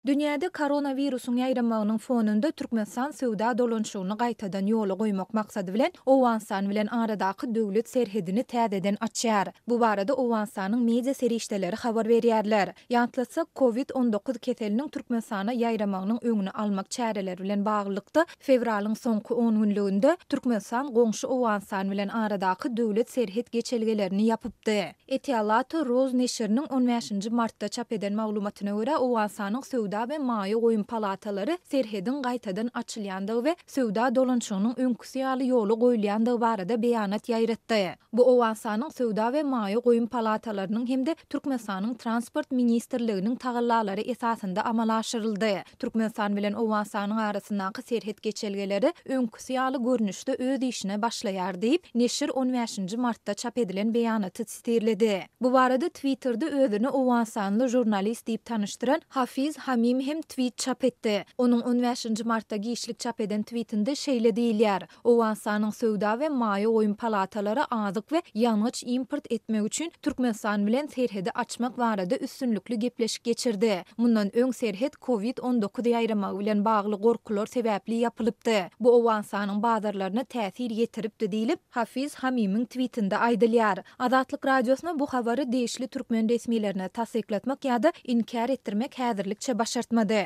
Dünýäde koronawirusyň ýaýramagynyň fonunda Türkmenistan söwda dolanyşygyny gaýtadan ýola goýmak maksady bilen Owganystan bilen aradaky döwlet serhedini täzeden açýar. Bu barada Owganystanyň media serişdeleri habar berýärler. Ýatlatsak, Covid 19 keseliniň Türkmenistana ýaýramagynyň öňüni almak çäreleri bilen baglylykda, fewralyň soňky on günlüginde Türkmenistan goňşy Owganystan bilen aradaky döwlet serhet geçelgelerini ýapypdy. Etialato Roz neşiriniň on bäşinji martda çap eden maglumatyna görä, Owganystanyň Söwda we maýa goýum palatalary serhediň gaýtadan açylýandygy we söwda dolanyşygynyň öňküsi ýaly ýola goýulýandygy barada beýanat ýaýratdy. Bu Owganystanyň Söwda we maýa goýum palatalarynyň hem-de Türkmenistanyň Transport ministrliginiň tagallalary esasynda amala aşyryldy. Türkmenistan bilen Owganystanyň arasyndaky serhet geçelgeleri öňküsi ýaly görnüşde öz işine başlaýar diýip, neşir on bäşinji martda çap edilen beýanaty sitirledi. Bu barada Twitterde özüni owganystanly žurnalist diýip tanyşdyran Hafiz Hamim hem twit çap etdi. Onuň on bäşinji martda giçlik çap eden twitinde şeýle diýilýär, Owganystanyň Söwda we maýa goýum palatalary azyk we ýangyç import etmek üçin Türkmenistan bilen serhedi açmak barada üstünlikli gepleşik geçirdi. Mundan öň serhet Covid 19 ýaýramagy bilen bagly gorkular sebäpli ýapylypdy. Bu Owganystanyň bazarlaryna täsir ýetiripdi diýlip, Hafiz Hamimiň twitinde aýdylýar. Azatlyk Radiosyna bu habary degişli türkmen resmilerine tassyklatmak ýa-da inkär etdirmek häzirlikçe başartmady.